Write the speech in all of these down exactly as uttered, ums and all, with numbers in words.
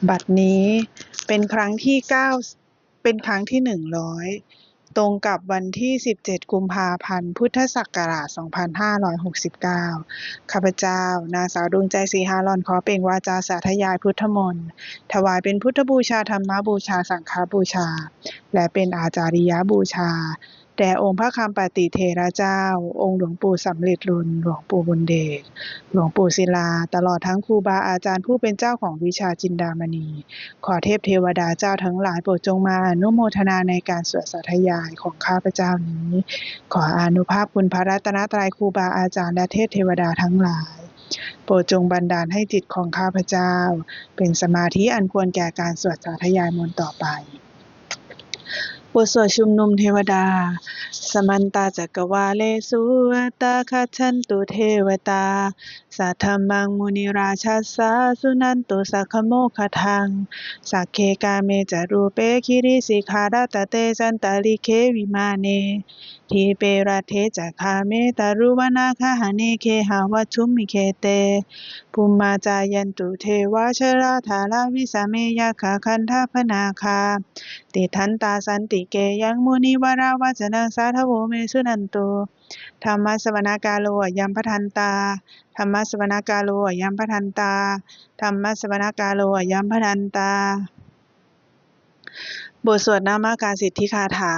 บัดนี้เป็นครั้งที่เก้า เป็นครั้งที่หนึ่งร้อย ตรงกับวันที่สิบเจ็ดกุมภาพันธ์พุทธศักราชสองพันห้าร้อยหกสิบเก้า ข้าพเจ้านางสาวดวงใจศรีหาหล่อนขอเปล่งวาจาสาธยายพุทธมนต์ ถวายเป็นพุทธบูชา ธรรมบูชา สังฆบูชา และเป็นอาจาริยบูชา แด่องค์พระคำปฏิเถระเจ้า องค์หลวงปู่สำริดลุน หลวงปู่บุญเดช หลวงปู่ศิลา ตลอดทั้งครูบาอาจารย์ผู้เป็นเจ้าของวิชาจินดามณี ขอเทพเทวดาเจ้าทั้งหลายโปรดจงมาอนุโมทนาในการสวดสาธยายของข้าพเจ้านี้ ขออานุภาพคุณพระรัตนตรัย ครูบาอาจารย์และเทพเทวดาทั้งหลาย โปรดจงบันดาลให้จิตของข้าพเจ้า เป็นสมาธิอันควรแก่การสวดสาธยายมนต์ต่อไป บทสวดชุมนุมเทวดา Samantā cakkavāḷesu atrāgacchantu devatā, saddhammaṃ munirājassa suṇantu saggamokkhadaṃ. Sagge kāme ca rūpe girisikharataṭe cantalikkhe vimāne, dīpe raṭṭhe ca gāme taruvanagahane gehavatthumhi khette, bhummā cāyantu devā jalathalavisame yakkhagandhabbanāgā, tiṭṭhantā santike yaṃ munivaravacanaṃ sādhavo me suṇantu. Dhammassavanakālo ayambhadantā. Dhammassavanakālo ayambhadantā. Dhammassavanakālo ayambhadantā. บทสวดนมการสิทธิคาถา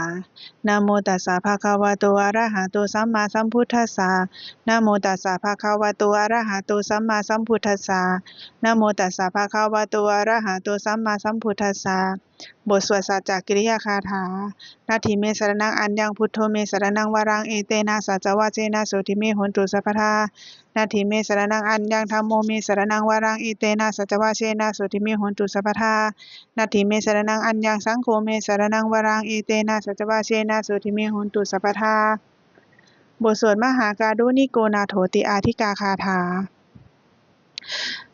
Namo tassa bhagavato arahato sammāsambuddhassa. Namo tassa bhagavato arahato sammāsambuddhassa. Namo tassa bhagavato arahato sammāsambuddhassa. บทสวดสัจจกิริยาคาถา Natthi me saraṇaṃ aññaṃ, buddho me saraṇaṃ varaṃ, etena saccavajjena sotthi me hotu sabbadā. Natthi me saraṇaṃ aññaṃ, dhammo me saraṇaṃ varaṃ, etena saccavajjena sotthi me hotu sabbadā. Natthi me saraṇaṃ aññaṃ, saṅgho me saraṇaṃ varaṃ, etena saccavajjena sotthi me hotu sabbadā. บทสวดมหาการุณิโกนาโถติอาทิกาคาถา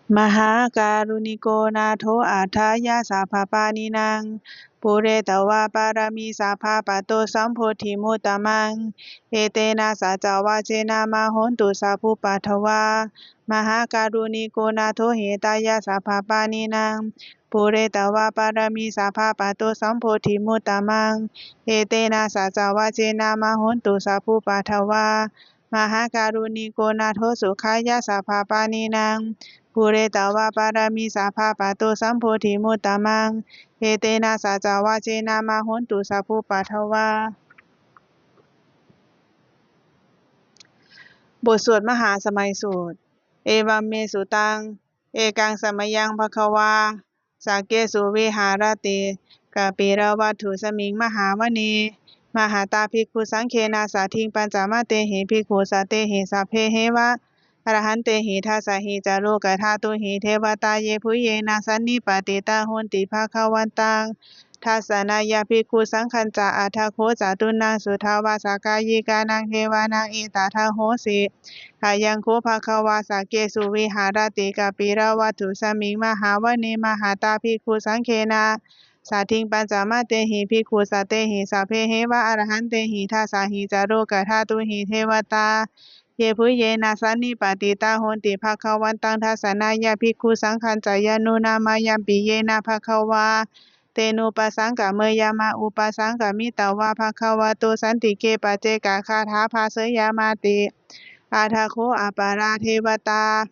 Mahākāruṇiko nātho atthāya sabbapāṇinaṃ, pūretvā pāramī sabbā patto sambodhimuttamaṃ, etena saccavajjena mā hontu sabbupaddavā. Mahākāruṇiko nātho hitāya sabbapāṇinaṃ, pūretvā pāramī sabbā patto sambodhimuttamaṃ, etena saccavajjena mā hontu sabbupaddavā. Mahākāruṇiko nātho sukhāya sabbapāṇinaṃ, pūretvā pāramī sabbā patto sambodhimuttamaṃ, etena saccavajjena mā hontu sabbupaddavā. บทสวดมหาสมัยสูตร Evaṃ me sutaṃ. Ekaṃ samayaṃ bhagavā sakkesu viharati kapilavatthusmiṃ mahāvane mahatā bhikkhusaṅghena saddhiṃ pañcamattehi bhikkhusatehi sabbeheva arahantehi. Dasahi ca lokadhātūhi devatā yebhuyyena sannipatitā honti bhagavantaṃ dassanāya bhikkhusaṅghañca. Atha kho catunnaṃ suddhāvāsakāyikānaṃ devānaṃ etadahosi: Ayaṃ kho bhagavā sakkesu viharati kapilavatthusmiṃ mahāvane mahatā bhikkhusaṅghena saddhiṃ pañcamattehi bhikkhusatehi sabbeheva arahantehi. Dasahi ca lokadhātūhi devatā yebhuyyena sannipatitā honti bhagavantaṃ dassanāya bhikkhusaṅghañca. Yannūna mayampi yena bhagavā tenupasaṅkameyyāma, upasaṅkamitvā bhagavato santike paccekagāthā bhāseyyāmāti. Atha kho aparā devatā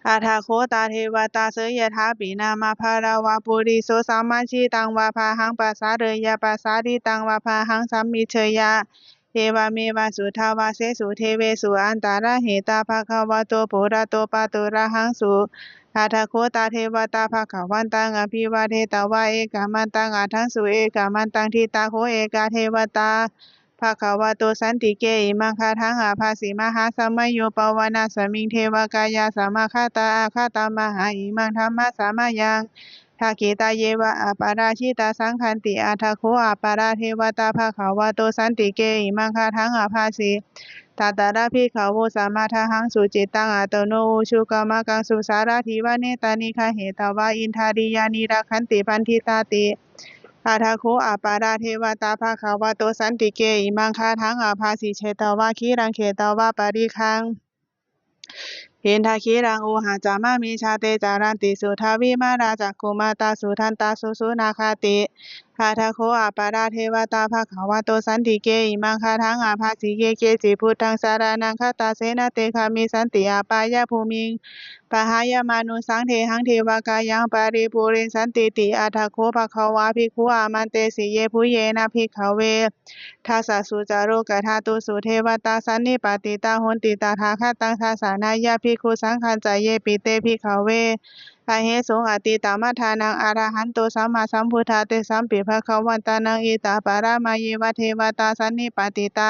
Atha kho tā devatā seyyathāpi nāma balavā puriso sammiñjitaṃ vā bāhaṃ pasāreyya, pasāritaṃ vā bāhaṃ sammiñjeyya, evameva suddhāvāsesu devesu antarahitā bhagavato purato pāturahaṃsu. Atha kho tā devatā bhagavantaṃ abhivādetvā ekamantaṃ aṭṭhaṃsu. Ekamantaṃ ṭhitā kho ekā devatā bhagavato santike imaṃ gāthaṃ abhāsi: Mahāsamayo pavanasmiṃ, devakāyā samāgatā; āgatamha imaṃ dhammasamayaṃ, dakkhitāyeva aparājitasaṅghanti. Atha kho aparā devatā bhagavato santike imaṃ gāthaṃ abhāsi: Tatra bhikkhavo samādahaṃsu, cittaṃ attano ujukamakaṃsu; sārathīva nettāni gahetvā, indriyāni rakkhanti paṇḍitāti. Atha kho aparā devatā bhagavato santike imaṃ gāthaṃ abhāsi: Chetvā khīlaṃ chetvā palighaṃ, Indakhīlaṃ ohaccamanejā, te caranti suddhā vimalā, cakkhumatā sudantā susunāgāti. Atha kho aparā devatā bhagavato santike imaṃ gāthaṃ abhāsi: Ye keci buddhaṃ saraṇaṃ gatāse, na te gamissanti apāyabhūmiṃ. Pahāya mānusaṃ dehaṃ, devakāyaṃ paripūressantīti. Atha kho bhagavā bhikkhū āmantesi: Yebhuyyena bhikkhave dasasu ca lokadhātūsu devatā sannipatitā honti tathāgataṃ dassanāya bhikkhusaṅghañca, yepi te bhikkhave ahesuṃ atītamaddhānaṃ arahanto sammāsambuddhā, tesampi bhagavantānaṃ etaparamāyeva devatā sannipatitā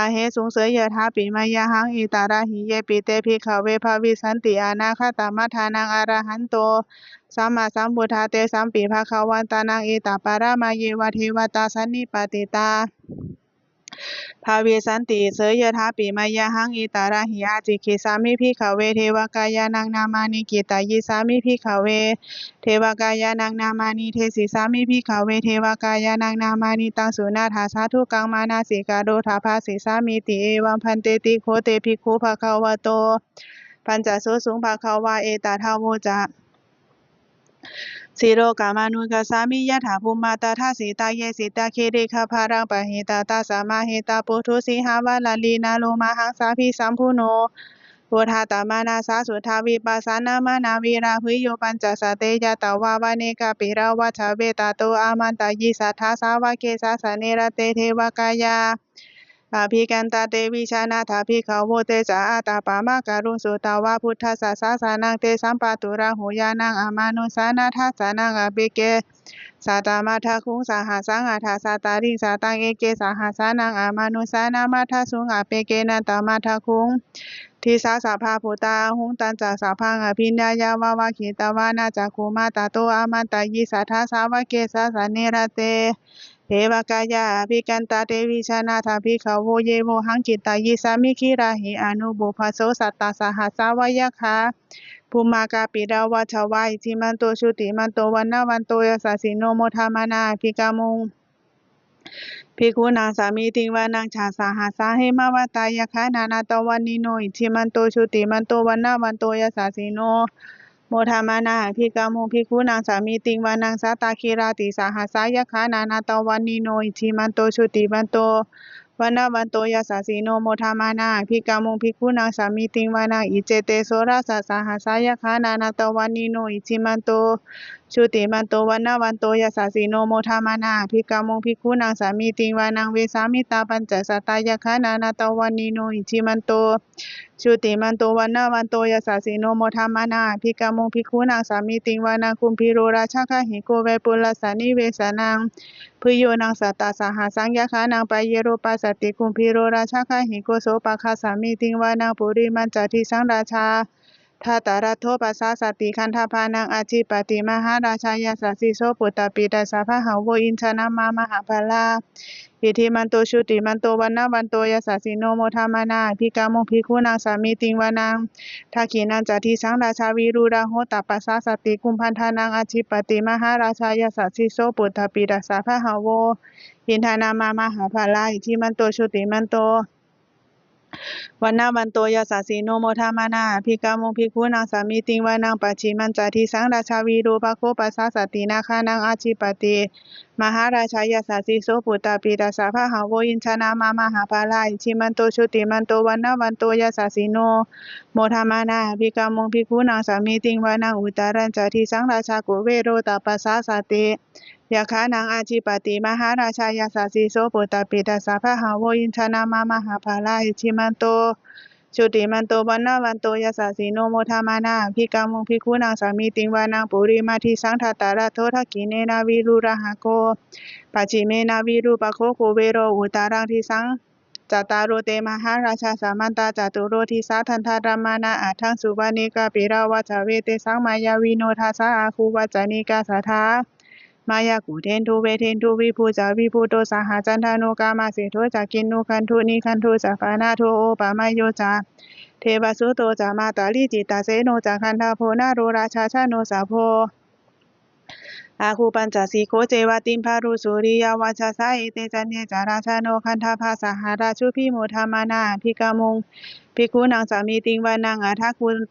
ahesuṃ, seyyathāpi mayhaṃ etarahi. Yepi te bhikkhave bhavissanti anāgatamaddhānaṃ arahanto sammāsambuddhā, tesampi bhagavantānaṃ etaparamāyeva devatā sannipatitā bhavissanti, seyyathāpi mayhaṃ etarahi. Ācikkhissāmi bhikkhave devakāyānaṃ nāmāni, kittayissāmi bhikkhave devakāyānaṃ nāmāni, desissāmi bhikkhave devakāyānaṃ nāmāni. Taṃ suṇātha sādhukaṃ manasikarotha bhāsissāmīti. Evaṃ bhanteti kho te bhikkhū bhagavato paccassosuṃ. Bhagavā etadavoca: Silokamanukassāmi, yattha bhummā tadassitā; ye sitā girigabbharaṃ, pahitattā samāhitā. Puthū sīhāva sallīnā, lomahaṃsābhisambhuno; odātamanasā suddhā, vippasannamanāvilā. Bhiyyo pañcasate ñatvā, vane kāpilavatthave; tato āmantayi satthā, sāvake sāsane rate. Devakāyā abhikkantā, te vijānātha bhikkhavo; te ca ātappamakaruṃ, sutvā buddhassa sāsanaṃ. Tesampāturahu ñāṇaṃ, amanussāna dassanaṃ; appeke satamaddakkhuṃ, sahassaṃ atha sattariṃ. Sataṃ eke sahassānaṃ, amanussānamaddasuṃ; appekenantamaddakkhuṃ, disā sabbā phuṭā ahuṃ. Tañca sabbaṃ abhiññāya, vavakkhitvāna cakkhumā; tato āmantayi satthā, sāvake sāsane rate. Devakāyā abhikkantā, te vijānātha bhikkhavo; ye vohaṃ kittayissāmi, girāhi anupubbaso. Sattasahassā va yakkhā, bhummā kāpilavatthavā; iddhimanto jutimanto, vaṇṇavanto yasassino; modamānā abhikkāmuṃ, bhikkhūnaṃ samitiṃ vanaṃ. Chasahassā hemavatā, yakkhā nānattavaṇṇino; iddhimanto jutimanto, vaṇṇavanto yasassino; modamānā abhikkāmuṃ, bhikkhūnaṃ samitiṃ vanaṃ. Sātāgirā tisahassā, yakkhā nānattavaṇṇino; iddhimanto jutimanto, vaṇṇavanto yasassino; modamānā abhikkāmuṃ, bhikkhūnaṃ samitiṃ vanaṃ. Iccete soḷasasahassā, yakkhā nānattavaṇṇino; iddhimanto jutimanto, vaṇṇavanto yasassino; modamānā abhikkāmuṃ, bhikkhūnaṃ samitiṃ vanaṃ. Vessāmittā pañcasatā, yakkhā nānattavaṇṇino; iddhimanto jutimanto, vaṇṇavanto yasassino; modamānā abhikkāmuṃ, bhikkhūnaṃ samitiṃ vanaṃ. Kumbhīro rājagahiko, vepullassa nivesanaṃ; bhiyyo naṃ satasahassaṃ, yakkhānaṃ payirupāsati. Kumbhīro rājagahiko, sopāga samitiṃ vanaṃ; purimañca disaṃ rājā, dhataraṭṭho pasāsati; gandhabbānaṃ ādhipati, mahārājā yasassi so. Puttāpi tassa bahavo, indanāmā mahabbalā; iddhimanto jutimanto, vaṇṇavanto yasassino; modamānā abhikkāmuṃ, bhikkhūnaṃ samitiṃ vanaṃ. Dakkhiṇañca disaṃ rājā, virūḷho tappasāsati; kumbhaṇḍānaṃ ādhipati, mahārājā yasassi so. Puttāpi tassa bahavo, indanāmā mahabbalā; iddhimanto jutimanto, vaṇṇavanto yasassino; modamānā abhikkāmuṃ, bhikkhūnaṃ samitiṃ vanaṃ. Pacchimañca disaṃ rājā, virūpakkho pasāsati; nāgānaṃ ādhipati, mahārājā yasassi so. Puttāpi tassa bahavo, indanāmā mahabbalā; iddhimanto jutimanto, vaṇṇavanto yasassino; modamānā abhikkāmuṃ, bhikkhūnaṃ samitiṃ vanaṃ. Uttarañca disaṃ rājā, kuvero tappasāsati; yakkhānaṃ ādhipati, mahārājā yasassi so. Puttāpi tassa bahavo, indanāmā mahabbalā; iddhimanto jutimanto, vaṇṇavanto yasassino; modamānā abhikkāmuṃ, bhikkhūnaṃ samitiṃ vanaṃ. Purimaṃ disaṃ dhataraṭṭho, dakkhiṇena virūḷhako; pacchimena virūpakkho, kuvero uttaraṃ disaṃ. Cattāro te mahārājā, samantā caturo disā; daddallamānā aṭṭhaṃsu, vane kāpilavatthave. Tesaṃ māyāvino dāsā, āgū vañcanikā saṭhā; māyā kuṭeṇḍu veṭeṇḍu, viṭū ca viṭuṭo saha; candano kāmaseṭṭho ca, kinnughaṇḍu nighaṇḍu ca; panādo opamañño ca, devasūto ca mātali; cittaseno ca gandhabbo, naḷo rājā janosabho. Āgū pañcasikho ceva timbarū suriyavacchasā, ete caññe ca rājāno gandhabbā saha rājubhi, modamānā abhikkāmuṃ bhikkhūnaṃ samitiṃ vanaṃ. Athāgū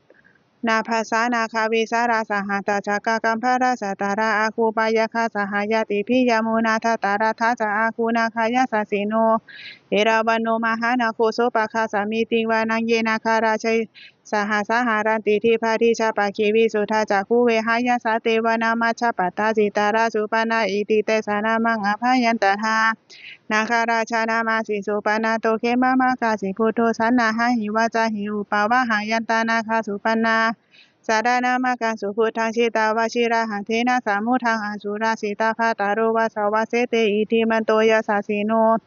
nābhasā nāgā vesālā saha tacchakā kambalassatarā, āgū pāyāgā saha ñātibhi, yāmunā dhataraṭṭhā ca āgū nāgā yasassino. Erāvaṇo mahānāgo sopāga samitiṃ vanaṃ, ye nāgarāje sahasā haranti, dibbā dijā pakkhi visuddhacakkhū vehāyasā te vanamajjhapattā, citrā supaṇṇā iti tesa nāmaṃ. Abhayantadā nāgarājānamāsi supaṇṇato khemamakāsi buddho, saṇhāhi vācāhi upavhayantā nāgā supaṇṇā saraṇamakaṃsu buddhaṃ. Jitā vajirahatthena samuddaṃ asurā sitā, bhātaro vāsavassete iddhimanto yasassino.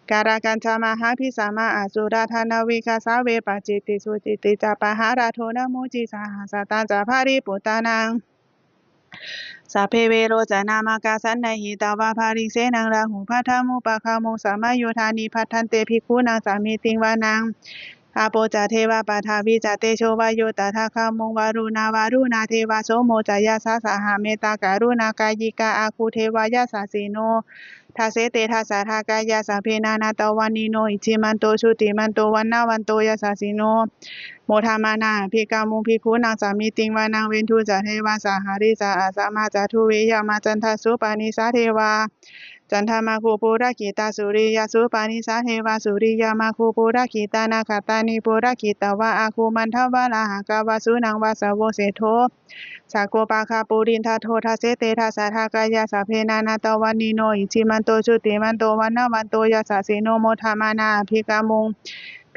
Kālakañjā mahābhismā asurā dānaveghasā, vepacitti sucitti ca pahārādo namucī saha, satañca baliputtānaṃ sabbe verocanāmakā, sannayhitvā baliṃ senaṃ rāhubhaddamupāgamuṃ, samayodāni bhaddante bhikkhūnaṃ samitiṃ vanaṃ. Āpo ca devā paṭhavī ca tejo vāyo tadāgamuṃ, varuṇā vāruṇā devā somo ca yasasā saha, mettākaruṇākāyikā āgū devā yasassino. Dasete dasadhakāyā sabbe nānattavaṇṇino, iddhimanto jutimanto vaṇṇavanto yasassino, modamānā abhikkāmuṃ bhikkhūnaṃ samitiṃ vanaṃ. Veṇḍū ca devā sahalī ca asamā ca duve yamā, candassūpanisā devā candamāgū purakkhitā, suriyassūpanisā devā suriyamāgū purakkhitā, nakkhattāni purakkhitvā āgū mandavalāhakā, vasūnaṃ vāsavo seṭṭho sakkopāga purindado. Dasete dasadhakāyā sabbe nānattavaṇṇino, iddhimanto jutimanto vaṇṇavanto yasassino, modamānā abhikkāmuṃ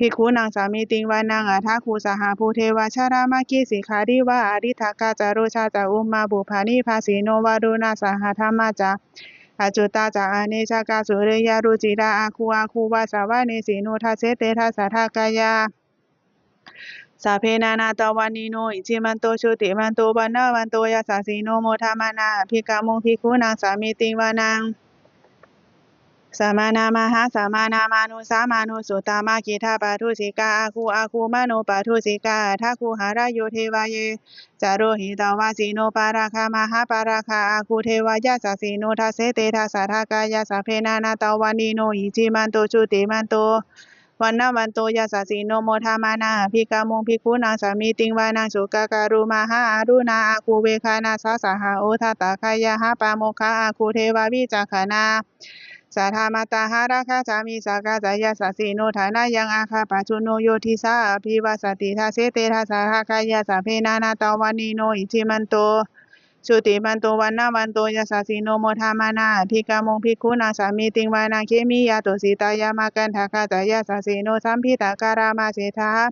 bhikkhūnaṃ samitiṃ vanaṃ. Athāgū sahabhū devā jalamaggisikhāriva, ariṭṭhakā ca rojā ca ummāpupphanibhāsino, varuṇā sahadhammā ca accutā ca anejakā, sūleyyarucirā āgū āgū vāsavanesino. Dasete dasadhakāyā sabbe nānattavaṇṇino, iddhimanto jutimanto vaṇṇavanto yasassino, modamānā abhikkāmuṃ bhikkhūnaṃ samitiṃ vanaṃ. Samānā mahāsamānā mānusā mānusuttamā, khiḍḍāpadosikā āgū āgū manopadosikā, athāgū harayo devā ye ca lohitavāsino, pāragā mahāpāragā āgū devā yasassino. Dasete dasadhakāyā sabbe nānattavaṇṇino, iddhimanto jutimanto vaṇṇavanto yasassino, modamānā abhikkāmuṃ bhikkhūnaṃ samitiṃ vanaṃ. Sukkā karumhā aruṇā āgū veghanasā saha, odātagayhā pāmokkhā āgū devā vicakkhaṇā, sadāmattā hāragajā missakā ca yasassino, thanayaṃ āga pajjunno yo disā abhivassati. Dasete dasadhakāyā sabbe nānattavaṇṇino, iddhimanto jutimanto vaṇṇavanto yasassino, modamānā abhikkāmuṃ bhikkhūnaṃ samitiṃ vanaṃ. Khemiyā tusitā yāmā kaṭṭhakā ca yasassino, lambitakā lāmaseṭṭhā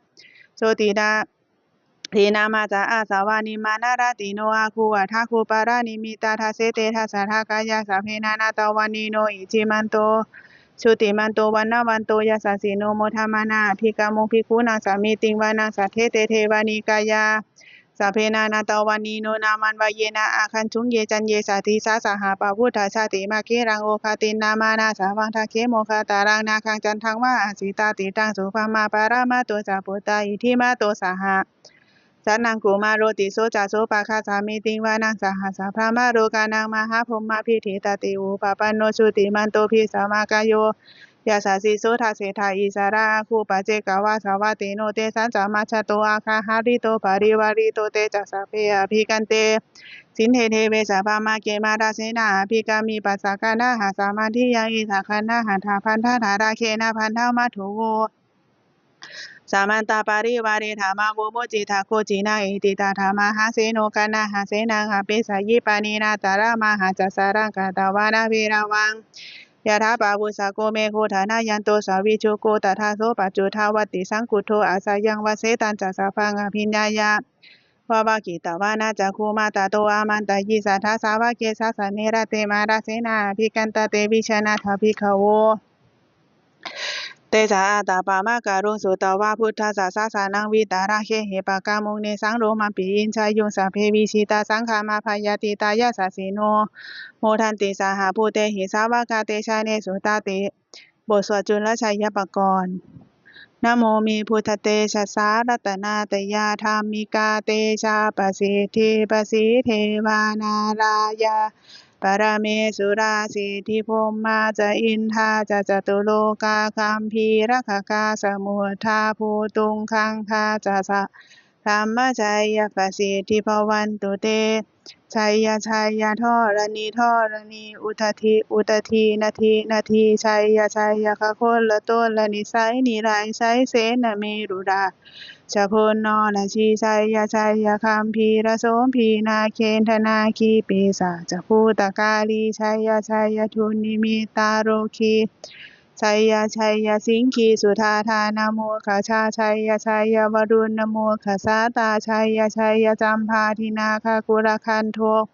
jotināmā ca āsavā, nimmānaratino āgū athāgū paranimmitā. Dasete dasadhakāyā sabbe nānattavaṇṇino, iddhimanto jutimanto vaṇṇavanto yasassino, modamānā abhikkāmuṃ bhikkhūnaṃ samitiṃ vanaṃ. Saṭṭhete devanikāyā sabbe nānattavaṇṇino, nāmanvayena āgañchuṃ ye caññe sadisā saha. Pavutthajātimakkhīlaṃ oghatiṇṇamanāsavaṃ, dakkhemoghataraṃ nāgaṃ candaṃva asitātitaṃ. Subrahmā paramatto ca puttā iddhimato saha, sanaṅkumāro tisso ca sopāga samitiṃ vanaṃ. Sahassabrahmalokānaṃ mahābrahmābhitiṭṭhati, upapanno jutimanto bhismākāyo yasassi so. Dasettha issarā āgū paccekavasavattino, tesañca majjhato āga hārito parivārito. Te ca sabbe abhikkante sinde deve sabrahmake, mārasenā abhikkāmi passa kaṇhassa mandiyaṃ. Etha gaṇhatha bandhatha rāgena bandhamatthu vo, samantā parivāretha mā vo muñcittha koci naṃ. Iti tattha mahāseno kaṇhasenaṃ apesayi, pāṇinā talamāhacca saraṃ katvāna bheravaṃ. Yathā pāvussako megho thanayanto savijjuko, tadā so paccudāvatti saṅkuddho asayaṃvase. Tañca sabbaṃ abhiññāya vavakkhitvāna cakkhumā, tato āmantayi satthā sāvake sāsane rate. Mārasenā abhikkantā te vijānātha bhikkhavo, te ca ātappamakaruṃ sutvā buddhassa sāsanaṃ. Vītarāgehi pakkāmuṃ nesaṃ lomampi iñjayuṃ, sabbe vijitasaṅgāmā bhayātītā yasassino, modanti saha bhūtehi sāvakā te janesutāti. บทสวดจุลชัยปกรณ์ Namo me buddhatejasā, ratanattayadhammikā, tejapasiddhi pasīdevā, nārāyaparamesurā, siddhibrahmā ca indā ca, catulokā gambhīrakkhakā, samuddā bhūtuṃ gaṅgā ca, sabrahmajayya pasiddhi bhavantu te. Jaya jaya dharaṇi dharaṇī, udadhi udadhi, nadi nadī, jaya jaya gaganalatanalanisai, nirayasai senamerurāja, ponnarajī, jaya jaya gambhīrasombhī, nāgendanāgī, pisācabhūtakālī, jaya jaya dunnimittarogī, jaya jaya siṅgī sudādānamukhajā, jaya jaya varuṇṇamukhasātrā, jaya jaya campādināgakulagantho,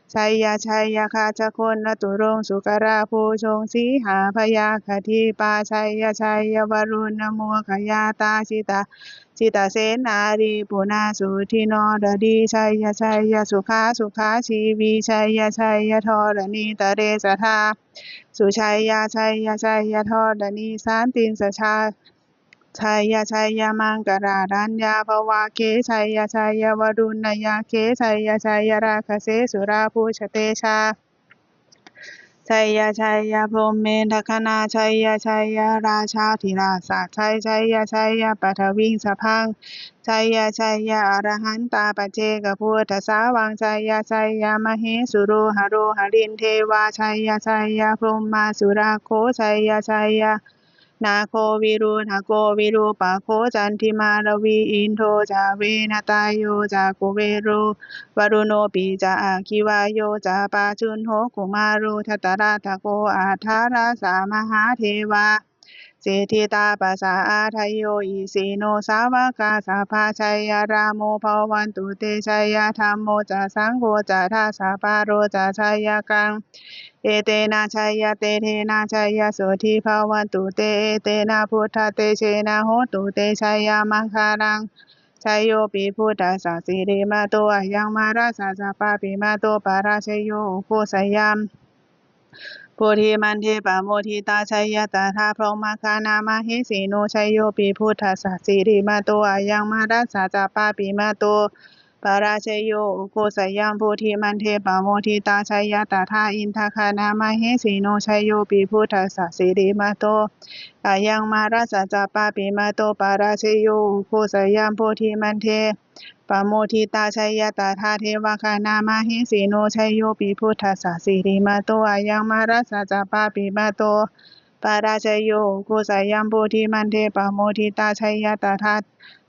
jaya jaya gajagannaturaṅga sukarabhujaṅga sīhabyagghadīpā, jaya jaya varuṇṇamukhayātrā, jita jita senārī puna suddhi naradī, jaya jaya sukhā sukhā jīvī, jaya jaya dharaṇītale sadā sujayā, jaya jaya dharaṇī santin sadā, jaya jaya maṅkararājaṃ bhavagge, jaya jaya varuṇṇayakkhe, jaya jaya rakkhase surabhujatejā, jaya jaya brahmendagaṇā, jaya jaya rājādhirāja sājjaya, jaya paṭhaviṃ sabbaṃ, jaya jaya arahantā paccekabuddhasāvaṃ, jaya jaya mahesuro haro harindevā, jaya jaya brahmā surakkho, jaya jaya nāgo viruḷhako virūpakkho candimā ravi, indo ca venateyyo ca kuvero varuṇopi ca, aggi vāyo ca pājuṇho kumāro dhataraṭṭhako, aṭṭhārasa mahādevā siddhitāpasaādayo, isino sāvakā sabbā jaya rāmo bhavantu te, jaya dhammo ca saṅgho ca, dasapālo ca jayakaṃ. Etena jayatejena jayasotthī bhavantu te, etena buddhatejena hotu te jayamaṅgalaṃ. Jayopi buddhassa sirīmato ayaṃ, mārassa ca pāpimato parājayo, ugghosayaṃ bodhimaṇḍe pamoditā, jaya tadā brahmagaṇā mahesino. Jayopi buddhassa sirīmato ayaṃ, mārassa ca pāpimato parājayo, ugghosayaṃ bodhimaṇḍe pamoditā, jaya tadā indagaṇā mahesino. Jayopi buddhassa sirīmato ayaṃ, mārassa ca pāpimato parājayo, ugghosayaṃ bodhimaṇḍe pamoditā, jaya tadā devagaṇā mahesino. Jayopi buddhassa sirīmato ayaṃ, mārassa ca pāpimato parājayo, ugghosayaṃ bodhimaṇḍe pamoditā, jaya tadā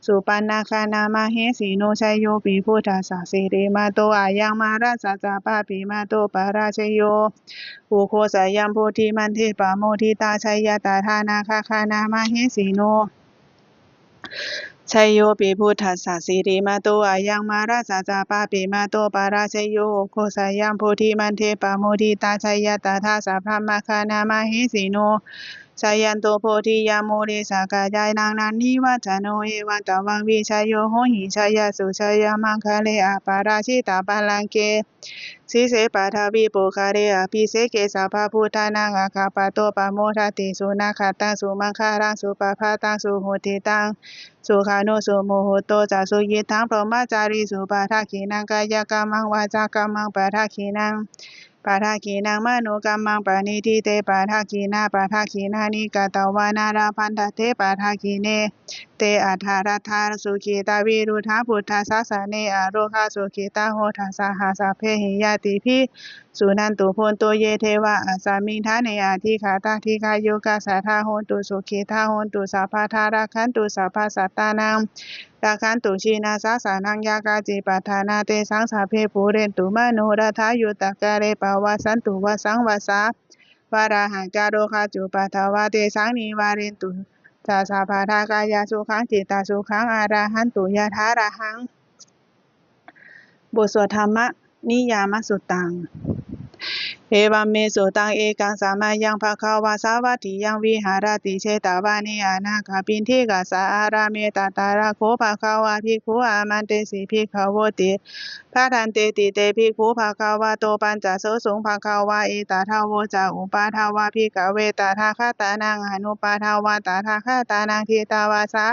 supaṇṇagaṇā mahesino. Jayopi buddhassa sirīmato ayaṃ, mārassa ca pāpimato parājayo, ugghosayaṃ bodhimaṇḍe pamoditā, jaya tadā nāgagaṇā mahesino. Jayopi buddhassa sirīmato ayaṃ, mārassa ca pāpimato parājayo, ugghosayaṃ bodhimaṇḍe pamoditā, jaya tadā sabrahmagaṇā mahesino. Jayanto bodhiyā mūle sakyānaṃ nandivaḍḍhano, evaṃ tvaṃ vijayo hohi jayassu jayamaṅgale, aparājitapallaṅke sīse paṭhavipokkhare abhiseke sabbabuddhānaṃ aggappatto pamodati. Sunakkhattaṃ sumaṅgalaṃ supabhātaṃ suhuṭṭhitaṃ, sukhaṇo sumuhutto ca suyiṭṭhaṃ brahmacārisu, padakkhiṇaṃ kāyakammaṃ vācākammaṃ padakkhiṇaṃ, padakkhiṇaṃ manokammaṃ paṇidhī te padakkhiṇā, padakkhiṇāni katvāna labhantatthe padakkhiṇe. Te atthaladdhā sukhitā viruḷhā buddhasāsane, arogā sukhitā hotha saha sabbehi ñātibhi. Suṇantu bhonto ye devā asmiṃ ṭhāne adhigatā, dīghāyukā sadā hontu, sukhitā hontu sabbadā, rakkhantu sabbasattānaṃ, rakkhantu jinasāsanaṃ. Yā kāci patthanā tesaṃ sabbe pūrentu manorathā, yuttakāle pavassantu vassaṃ vassā valāhakā. Rogā cupaddavā tesaṃ nivārentu ca sabbadā, kāyasukhaṃ cittasukhaṃ arahantu yathārahaṃ. บทสวดธรรมนิยามสุตตัง Evaṃ me sutaṃ. Ekaṃ samayaṃ bhagavā sāvatthiyaṃ viharati jetavane anāthapiṇḍikassa ārāme. Tatra kho bhagavā bhikkhū āmantesi bhikkhavoti. Bhadanteti te bhikkhū bhagavato paccassosuṃ. Bhagavā etadavoca. Uppādā vā bhikkhave tathāgatānaṃ anuppādā vā tathāgatānaṃ ṭhitāva sā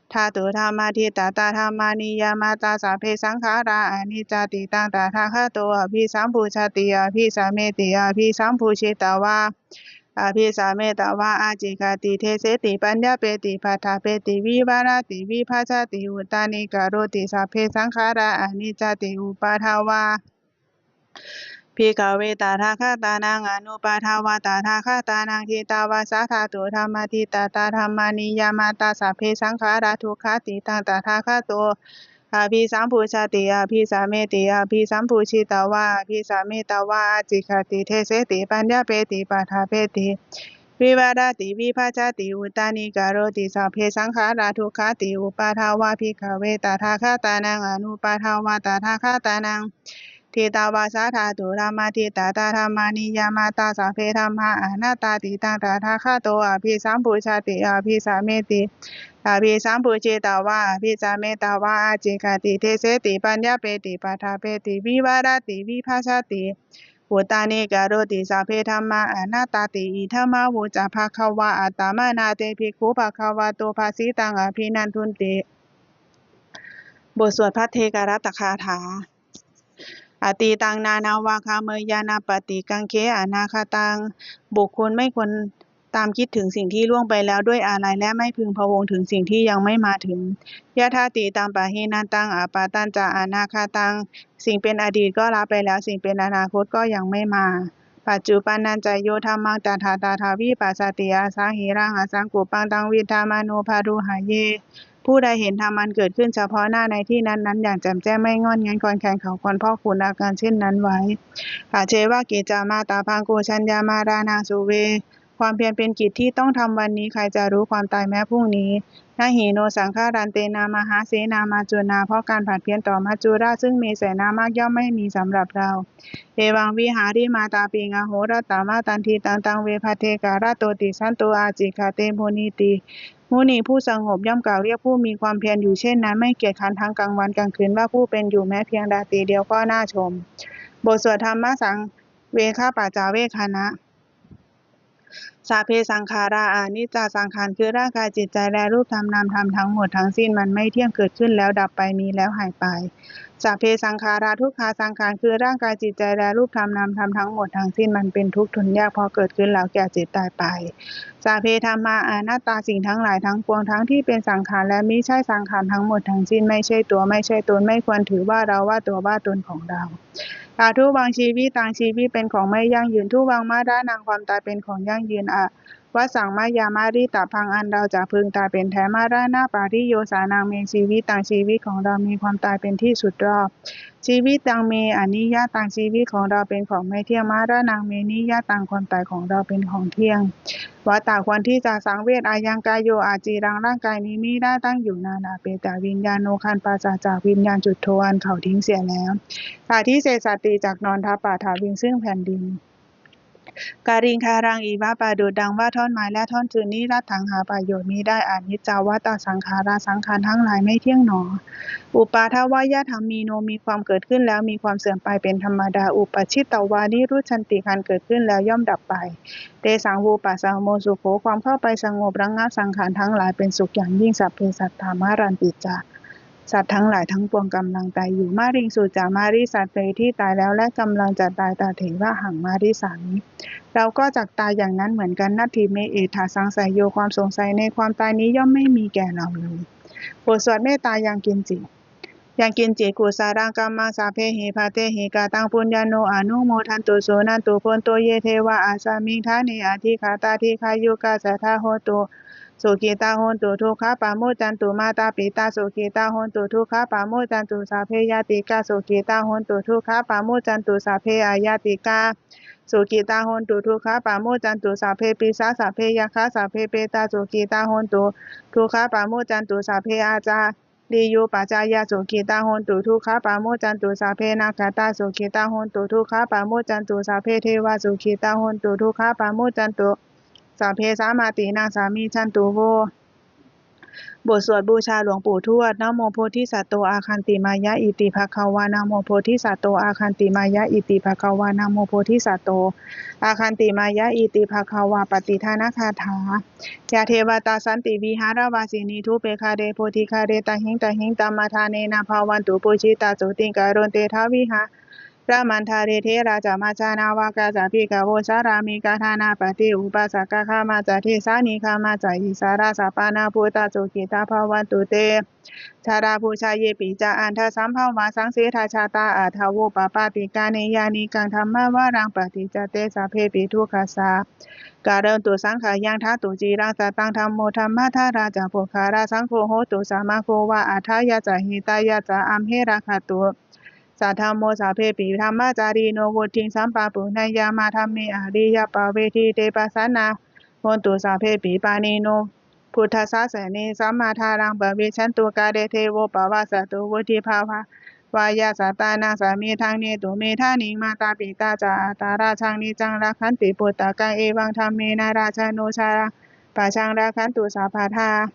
dhātu dhammaṭṭhitatā dhammaniyāmatā sabbe saṅkhārā aniccāti. Taṃ tathāgato abhisambujjhati abhisameti. Abhisambujjhitvā abhisametvā ācikkhati deseti paññapeti paṭṭhapeti vivarati vibhajati uttānīkaroti sabbe saṅkhārā aniccāti. Uppādā vā bhikkhave tathāgatānaṃ anuppādā vā tathāgatānaṃ ṭhitāva sā dhātu dhammaṭṭhitatā dhammaniyāmatā sabbe saṅkhārā dukkhāti. Taṃ tathāgato abhisambujjhati abhisameti. Abhisambujjhitvā abhisametvā ācikkhati deseti paññapeti paṭṭhapeti vivarati vibhajati uttānīkaroti sabbe saṅkhārā dukkhāti. Uppādā vā bhikkhave tathāgatānaṃ anuppādā vā tathāgatānaṃ ṭhitāva sā dhātu dhammaṭṭhitatā dhammaniyāmatā sabbe dhammā anattāti. Taṃ tathāgato abhisambujjhati abhisameti. Abhisambujjhitvā abhisametvā ācikkhati deseti paññapeti paṭṭhapeti vivarati vibhajati uttānīkaroti sabbe dhammā anattāti. Idamavoca bhagavā. Attamanā te bhikkhū bhagavato bhāsitaṃ abhinandunti. บทสวดภัทเทกรัตตคาถา Atītaṃ nānvāgameyya nappaṭikaṅkhe anāgataṃ. บุคคลไม่ควรตามคิดถึงสิ่งที่ล่วงไปแล้วด้วยอาลัย และไม่พึงพะวงถึงสิ่งที่ยังไม่มาถึง Yadatītampahīnantaṃ appattañca anāgataṃ. สิ่งเป็นอดีตก็ละไปแล้ว สิ่งเป็นอนาคตก็ยังไม่มา Paccuppannañca yo dhammaṃ tattha tattha vipassati, asaṃhiraṃ asaṅkuppaṃ taṃ viddhā manubrūhaye. ผู้ใดเห็นธรรมอันเกิดขึ้นเฉพาะหน้าในที่นั้นๆ อย่างแจ่มแจ้ง ไม่ง่อนแง่นคลอนแคลน เขาควรพอกพูนอาการเช่นนั้นไว้ Ajjeva kiccamātappaṃ ko jaññā maraṇaṃ suve. ความเพียรเป็นกิจที่ต้องทำวันนี้ ใครจะรู้ความตายแม้พรุ่งนี้ Na hi no saṅgarantena mahāsenā maccunā. เพราะการผัดเพี้ยนต่อมัจจุราชซึ่งมีเสนามากย่อมไม่มีสำหรับเรา Evaṃ vihārimātāpiṃ ahorattamatanditaṃ taṃ ve bhaddekarattoti santo ācikkhate munīti. มุนีผู้สงบย่อมกล่าวเรียกผู้มีความเพียรอยู่เช่นนั้น ไม่เกียจคร้านทั้งกลางวันกลางคืน ว่าผู้เป็นอยู่แม้เพียงราตรีเดียวก็น่าชม บทสวดธรรมสังเวคปัจจเวกขณะ Sabbe saṅkhārā aniccā. สังขารคือร่างกายจิตใจและรูปธรรมนามธรรมทั้งหมดทั้งสิ้น มันไม่เที่ยง เกิดขึ้นแล้วดับไป มีแล้วหายไป Sabbe saṅkhārā dukkhā. สังขารคือร่างกายจิตใจและรูปธรรมนามธรรมทั้งหมดทั้งสิ้น มันเป็นทุกข์ทนยาก เพราะเกิดขึ้นแล้วแก่เจ็บตายไป Sabbe dhammā anattā. สิ่งทั้งหลายทั้งปวงทั้งที่เป็นสังขารและมิใช่สังขารทั้งหมดทั้งสิ้น ไม่ใช่ตัว ไม่ใช่ตน ไม่ควรถือว่าเราว่าตัวว่าตนของเรา Adhuvaṃ jīvitaṃ. ชีวิตเป็นของไม่ยั่งยืน Dhuvaṃ maraṇaṃ. ความตายเป็นของยั่งยืน Avassaṃ mayā maritabbaṃ. อันเราจะพึงตายเป็นแท้ Maraṇapariyosānaṃ me jīvitaṃ. ชีวิตของเรามีความตายเป็นที่สุดรอบ Jīvitaṃ me aniyataṃ. ชีวิตของเราเป็นของไม่เที่ยง Maraṇaṃ me niyataṃ. ความตายของเราเป็นของเที่ยง Vata ควรที่จะสังเวช Ayaṃ kāyo aciraṃ. ร่างกายนี้มิได้ตั้งอยู่นาน Apetaviññāṇo ครั้นปราศจากวิญญาณ Chuḍḍho อันเขาทิ้งเสียแล้ว Adhisessati จักนอนทับ Paṭhaviṃ ซึ่งแผ่นดิน Kaliṅgaraṃ iva ประดุจดังว่าท่อนไม้และท่อนฟืน Niratthaṃ หาประโยชน์มิได้ Aniccā vata saṅkhārā. สังขารทั้งหลายไม่เที่ยงหนอ Uppādavayadhammino. มีความเกิดขึ้นแล้วมีความเสื่อมไปเป็นธรรมดา Uppajjitvā nirujjhanti. ครั้นเกิดขึ้นแล้วย่อมดับไป Tesaṃ vūpasamo sukho. ความเข้าไปสงบระงับสังขารทั้งหลายเป็นสุขอย่างยิ่ง Sabbe sattā maranti ca. สัตว์ทั้งหลายทั้งปวงกำลังตายอยู่ Mariṃsu ca marissate. ที่ตายแล้วและกำลังจะตาย Tathevāhaṃ marissāmi. เราก็จักตายอย่างนั้นเหมือนกัน Natthi me ettha saṃsayo. ความสงสัยในความตายนี้ย่อมไม่มีแก่เราเลย บทสวดเมตตายังกิญจิ Yaṃ kiñci kusalaṃ kammaṃ sabbehi katehi kataṃ puññaṃ no anumodantu suṇantu bhonto ye devā asmiṃ ṭhāne adhigatā dīghāyukā sadā hontu sukhitā hontu dukkhā pamuccantu. Mātā pitā sukhitā hontu dukkhā pamuccantu. Sabbe ñātikā sukhitā hontu dukkhā pamuccantu. Sabbe aññātikā sukhitā hontu dukkhā pamuccantu. Sabbe pisā sabbe yakkhā sabbe petā sukhitā hontu dukkhā pamuccantu. Sabbe ācā diyūpajjhāyā sukhitā hontu dukkhā pamuccantu. Sabbe nakkhattā sukhitā hontu dukkhā pamuccantu. Sabbe devā sukhitā hontu dukkhā pamuccantu. Sabbe sampattīnaṃ samijjhantu vo. บทสวดบูชาหลวงปู่ทวด Namo bodhisatto āgantimāya iti bhagavā. Namo bodhisatto āgantimāya iti bhagavā. Namo bodhisatto āgantimāya iti bhagavā. Pattidānagāthā. Yā devatā santi vihāravāsinī thūpe ghare bodhighare tahiṃ tahiṃ tamadānena bhavantu pūjitā sotthiṃ karontedha vihā ramaṇḍale. Therā ca majjhā navakā ca bhikkhavo sārāmikā dānapatī upāsakā gāmā ca desā nigamā ca issarā sappāṇabhūtā sukhitā bhavantu te. Jalābujā yepi ca aṇḍasambhavā saṃsedajātā athavopapātikā niyyānikaṃ dhammavaraṃ paṭicca te sabbepi dukkhassa karontu saṅkhayaṃ. Ṭhātu ciraṃ sataṃ dhammo dhammaddharā ca puggalā saṅgho hotu samaggo va atthāya ca hitāya ca. Amhe rakkhatu saddhammo sabbepi dhammacārino vuḍḍhiṃ sampāpuṇeyyāma dhamme ariyappavedite. Pasannā hontu sabbepi pāṇino buddhasāsane sammā dhāraṃ pavecchantu kāle devo pavassatu vuḍḍhibhāvāya sattānaṃ samiddhaṃ netu medaniṃ. Mātā pitā ca atrajaṃ niccaṃ rakkhanti puttakaṃ evaṃ dhammena rājāno sarvaṃ pajaṃ rakkhantu sabbadā.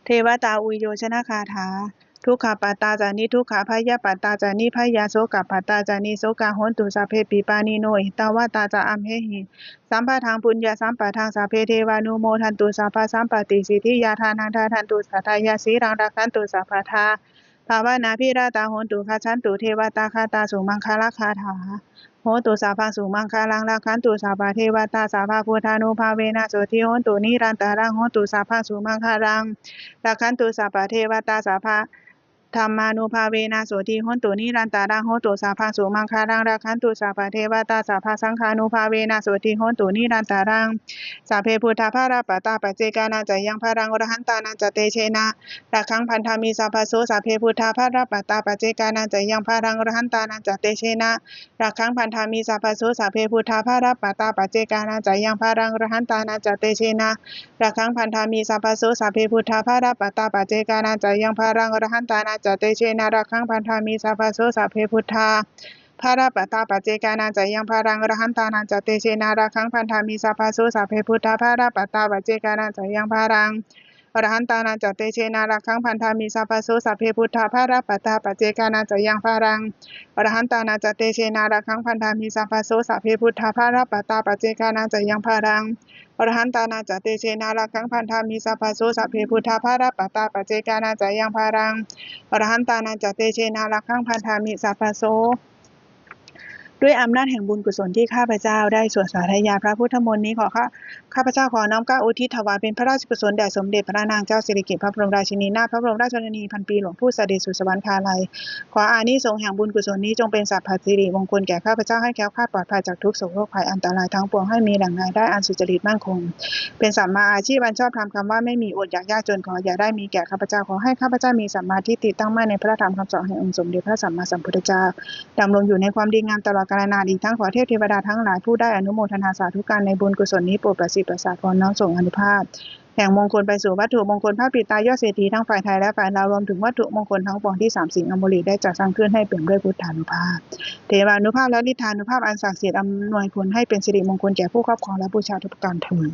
Devatāuyyojanagāthā. Dukkhappattā ca niddukkhā bhayappattā ca nibbhayā sokappattā ca nissokā hontu sabbepi pāṇino. Ettāvatā ca amhehi sambhataṃ puññasampadaṃ sabbe devānumodantu sabbasampattisiddhiyā. Dānaṃ dadantu saddhāya sīlaṃ rakkhantu sabbadā bhāvanābhiratā hontu gacchantu devatāgatā. Sumaṅgalagāthā. Hotu sabbaṃ sumaṅgalaṃ rakkhantu sabbadevatā sabbabuddhānubhāvena sotthī hontu nirantaraṃ. Hotu sabbaṃ sumaṅgalaṃ rakkhantu sabbadevatā sabbadhammānubhāvena sotthī hontu nirantaraṃ. Hotu sabbaṃ sumaṅgalaṃ rakkhantu sabbadevatā sabbasaṅghānubhāvena sotthī hontu nirantaraṃ. Sabbe buddhā balappattā paccekānañca yaṃ balaṃ arahantānañca tejena rakkhaṃ bandhāmi sabbaso. Sabbe buddhā balappattā paccekānañca yaṃ balaṃ arahantānañca tejena rakkhaṃ bandhāmi sabbaso. Sabbe buddhā balappattā paccekānañca yaṃ balaṃ arahantānañca tejena rakkhaṃ bandhāmi sabbaso. Sabbe buddhā balappattā paccekānañca yaṃ balaṃ arahantānañca tejena rakkhaṃ bandhāmi sabbaso. Sabbe buddhā balappattā paccekānañca yaṃ balaṃ arahantānañca tejena rakkhaṃ bandhāmi sabbaso. Sabbe buddhā balappattā paccekānañca yaṃ balaṃ arahantānañca tejena rakkhaṃ bandhāmi sabbaso. Sabbe buddhā balappattā paccekānañca yaṃ balaṃ arahantānañca tejena rakkhaṃ bandhāmi sabbaso. Sabbe buddhā balappattā paccekānañca yaṃ balaṃ arahantānañca tejena rakkhaṃ bandhāmi sabbaso. Sabbe buddhā balappattā paccekānañca yaṃ balaṃ arahantānañca tejena rakkhaṃ bandhāmi sabbaso. ด้วยอำนาจแห่งบุญกุศลที่ข้าพเจ้าได้สวดสาธยายพระพุทธมนต์นี้ ขอข้า ข้าพเจ้าขอน้อมเกล้าอุทิศถวายเป็นพระราชกุศลแด่สมเด็จพระนางเจ้าสิริกิติ์พระบรมราชินีนาถ พระบรมราชชนนีพันปีหลวงผู้เสด็จสู่สวรรคาลัย ขออานิสงส์แห่งบุญกุศลนี้จงเป็นสัพพสิริมงคลแก่ข้าพเจ้า ให้แคล้วคลาดปลอดภัยจากทุกข์โศกโรคภัยอันตรายทั้งปวง ให้มีแหล่งรายได้อันสุจริตมั่นคง เป็นสัมมาอาชีพอันชอบธรรม คำว่าไม่มีอดอยากยากจนขออย่าได้มีแก่ข้าพเจ้า ขอให้ข้าพเจ้ามีสัมมาทิฏฐิตั้งมั่นในพระธรรมคำสอนแห่งองค์สมเด็จพระสัมมาสัมพุทธเจ้า ดำรงอยู่ในความดีงามตลอดกาลนาน อีกทั้งขอเทพเทวดาทั้งหลายผู้ได้อนุโมทนาสาธุการในบุญกุศลนี้ โปรดประสิทธิ์ประสาทพรน้อมส่งอานุภาพ แห่งมงคลไปสู่วัตถุมงคลพระปิดตายอดเศรษฐีทั้งฝ่ายไทยและฝ่ายลาว รวมถึงวัตถุมงคลทั้งปวงที่สามสิงห์อมรีได้จัดสร้างขึ้นให้เปี่ยมด้วยพุทธานุภาพ เทวานุภาพและฤทธานุภาพอันศักดิ์สิทธิ์ อำนวยผลให้เป็นสิริมงคลแก่ผู้ครอบครองและบูชาทุกประการเทอญ